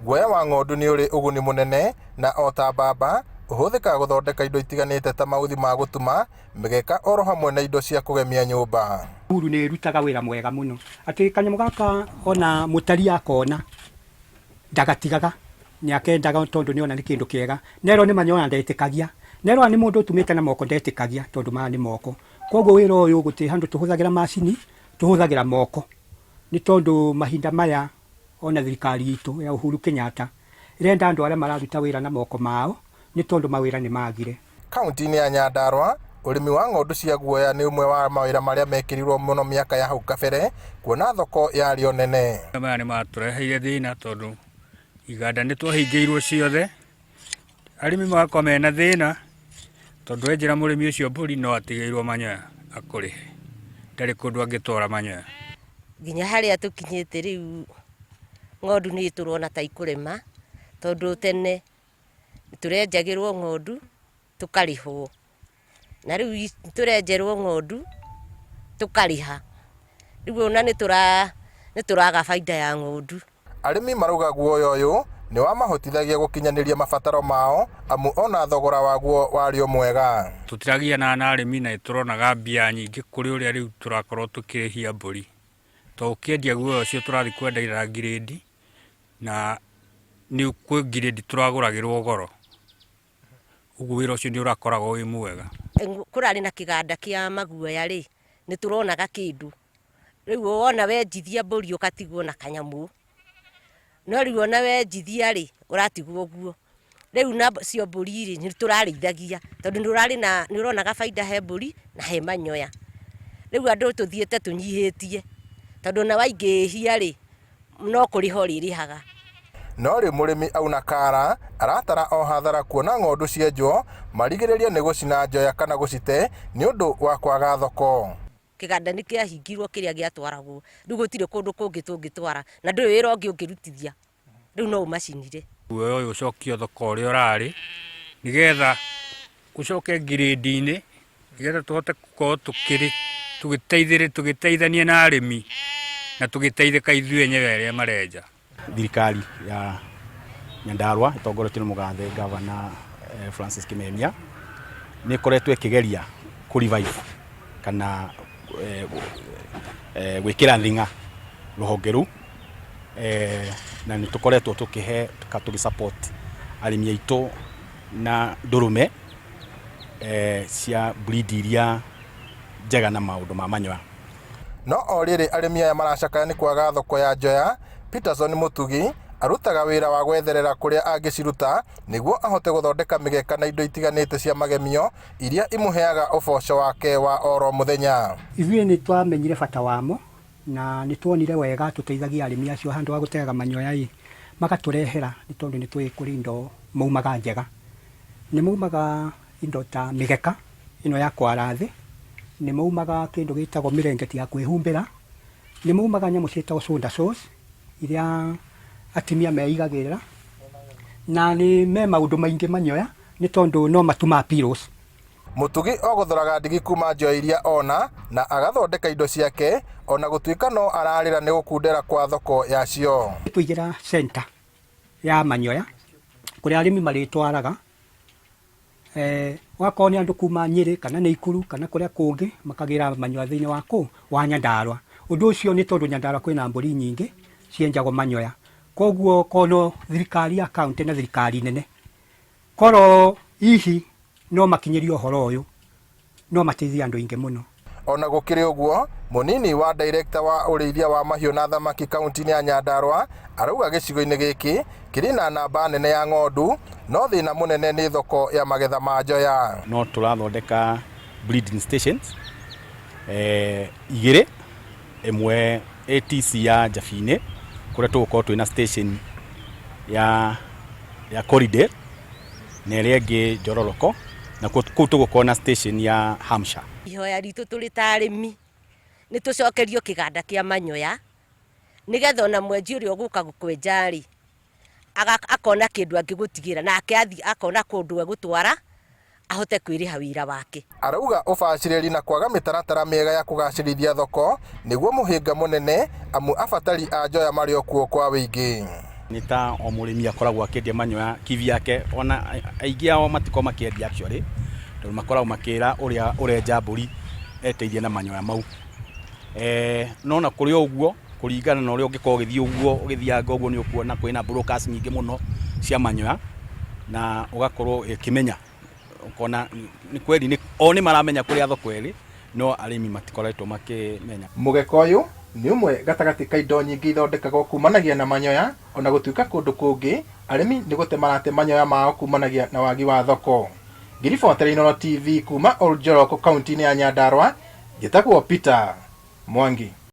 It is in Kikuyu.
Guoya wa ng'ondu nĩ ũrĩ ũguni mũnene na o ta mbamba, ũhũthĩkaga gũthondeka indo itiganĩte ta mauthi ma gũtuma, mĩgeka oro hamwe na indo cia kũgemia nyũmba. Uru nĩ ĩrutaga wĩra mwega mũno atĩ kanyamũ gaka ona mũtari akona ndagatigaga nĩ akendaga tondũ nĩ ona nĩ kĩndũ kĩega. Nerwo nĩ manyoya ndetĩkagia, nerwo nĩ mũndũ ũtumĩte na moko ndetĩkagia tondũ maya nĩ moko. Koguo wĩra ũyũ gũtirĩ handũ tũhũthagĩra macini, tũhũthagĩra moko nĩ tondũ mahinda maya ona thirikari itũ ya Uhuru Kenyatta ĩrenda andũ arĩa mararuta wĩra na moko mao nĩ tondũ mawĩra nĩ magire. Kauntĩ-inĩ ya Nyandarua, ũrĩmi wa ng'ondu cia guoya nĩ ũmwe wa mawĩra marĩa mekĩrĩirwo mũno mĩaka ya hau kabere kuona thoko yarĩ o nene. Maya nĩ matũreheire thĩna tondũ iganda nĩ twahingĩirwo ciothe, arĩmi magakorwo mena thĩna tondũ wenjera mũrĩmi ũcio mbũri no atigĩirwo manyoya akũrĩhe, ndarĩ kũndũ angĩtwara manyoya. Nginya harĩa tũkinyĩte rĩu ng'ondu nĩ tũrona ta ikũrema tondũ tene tũrenjagĩrwo ng'ondu tũkarĩhwo, na rĩu tũrenjerwo ng'ondu tũkarĩha, rĩu ona nĩ tũraga bainda ya ng'ondu. Arĩmi marauga guoya ũyũ nĩ wamahotithagia gũkinyanĩria mabataro mao amu ona thogora waguo warĩ o mwega. Tũtiragianaga na arĩmi na nĩtũronaga mbia nyingĩ kũrĩ ũrĩa rĩu tũrakorwo tũkĩrĩhia mbũri, tondũ ũkĩendia guoya ũcio tũrathiĩ kwendia na ngirĩndi na nĩ kwĩ ngirĩndi tũragũragĩrwo goro, ũguo wĩra ũcio nĩ ũrakoragwo wĩ mwega. Kũrarĩ na kĩganda kĩa maguoya rĩ, nĩ tũronaga kĩndũ, rĩu wona wenjithia mbũri ũgatigwo na kanyamũ, no rĩu ona wenjithia rĩ, ũratigwo ũguo. Rĩu nacio mbũri rĩ, nĩ tũrarĩithagia tondũ nĩ ũrarĩ na nĩ ũronaga bainda he mbũri na he manyoya. Rĩu andũ tũthiĩte tũnyihĩtie tondũ ona waingĩhia rĩ, no kũrĩha ũrĩrĩhaga. No rĩu mũrĩmi auna kara aratara o hathara kuona ng'ondu cienjwo marigĩrĩrie nĩ gũcina njoya kana gũcite nĩ ũndũ wa kwaga thoko. Kĩganda nĩ kĩahingirwo kĩrĩa gĩatwaragwo, rĩu gũtirĩ kũndũ kũngĩ tũngĩtwara na ndũrĩ wĩra ũngĩ ũngĩrutithia, rĩu no ũmacinire. Guoya ũyũ ũcokio thoko ũrĩa ũrarĩ, nĩgetha ũcoke ngirĩndi-inĩ, nĩgetha tũhote gũkorwo tũkĩrĩ tũgĩteithania na arĩmi na tũgĩteithĩka ithuĩ enyewe arĩa marenja. Thirikari ya Nyandarua ĩtongoretio nĩ mũgathe Gavana Francis Kimemia nĩ ĩkoretwo ĩkĩgeria kũ revive kana gwĩkĩra thing'a rũhonge rũu na nĩ tũkoretwo tũkĩhe tũgĩ support arĩmi aitũ na ndũrũme cia breed iria njega na maũndũ ma manyoya. No o rĩrĩ arĩmi aya maracakaya nĩ kwaga thoko ya njoya, Peterson Mũtugi arutaga wĩra wa gwetherera kũrĩa angĩciruta nĩguo ahote gũthondeka mĩgeka na indo itiganĩte cia magemio iria imũheaga ũboco wake wa oro mũthenya. Ithuĩ nĩ twamenyire bata wamo na nĩ tuonire wega tũteithagie arĩmi acio handũ ha gũteaga manyoya ĩ, magatũrehera nĩ tondũ nĩ tũĩ kũrĩ indo maumaga njega. Nĩ maumaga indo ta mĩgeka ĩno ya kwara thĩ, nĩ maumaga kĩndũ gĩtagwo mĩrengeti ya kwĩhumbĩra, nĩ maumaga nyamũ ciĩtagwo shoulder saws iria atumia meigagĩrĩra, na nĩ me maũndũ maingĩ manyoya nĩ tondũ no matumaga pillows. Mũtugi ogothoraga ndigi kuma njoya iria ona na agathondeka indo ciake ona gũtuĩka no ararĩra nĩ gũkundera kwa thoko yacio. Tũigĩra center ya manyoya kũrĩa arĩmi marĩtwaraga Gũgakorwo nĩ andũ kuma Nyĩrĩ kana Naikuru kana kũrĩa kũngĩ makagĩra manyoya thĩinĩ wa kũ? Wa Nyandarua. Ũndũ ũcio nĩ tondũ Nyandarua kwĩna mbũri nyingĩ cienjagwo manyoya. Koguo korwo no thirikari ya kauntĩ na thirikari nene, korwo hihi no makinyĩrio ũhoro ũyũ, no mateithie andũ aingĩ mũno. Ona gũkĩrĩ ũguo, mũnini wa dairekta wa ũrĩithia wa mahiũ na thamaki kaunti-inĩ ya Nyandarua arauga gĩcigo-inĩ gĩkĩ kĩrĩ na namba nene ya ng'ondu no thĩna mũnene nĩ thoko ya magetha ma njoya. No tũrathondeka breeding stations igĩrĩ, ĩmwe ATC ya Njabinĩ kũrĩa tũgũkorwo twĩna station ya Corridale na ĩrĩa ĩngĩ Njororoko, na kũu tũgũkorwo na station ya Hampshire. Ihoya ritũ tũrĩ ta arĩmi nĩ tũcokerio kĩganda kĩa manyoya nĩgetha ona mwenji ũrĩa ũgũka kwenja rĩ, akona kĩndũ angĩgũtigĩra nake athiĩ akona kũndũ egũtwara ahote kwĩrĩha wĩra wake. Arauga ũbacĩrĩri na kwaga mĩtaratara mĩega ya kũgacĩrithia thoko nĩguo mũhĩnga mũnene amu abatari a njoya marĩ o kuo kwa wĩingĩ. Nĩ ta o mũrĩmi akoragwo akĩendia manyoya kivyake, ona aingĩ ao matikoragwo makĩendia actually, tondũ makoragwo makĩra ũrĩa ũrenja mbũri eteithie na manyoya mau. No na kũrĩ o ũguo, kũringana na ũrĩa ũngĩkorwo ũgĩthiĩ ũguo ũgĩthianga ũguo nĩ ũkuona kwĩna brokers nyingĩ mũno cia manyoya, na ũgakorwo ũkĩmenya ũkona nĩ kweli o nĩ maramenya kũrĩa thoko ĩrĩ, no arĩmi matikoretwo makĩmenya. Mũgeka ũyũ nĩ ũmwe gatagatĩ ka indo nyingĩ ithondekagwo kumanagia na manyoya, ona gũtuĩka kũndũ kũngĩ arĩmi nĩ gũte marate manyoya mao kumanagia na wagi wa thoko. Ngĩribotera Inooro TV kuma Oljorok kaunti-inĩ ya Nyandarua, njĩtagwo Peter Mwangi.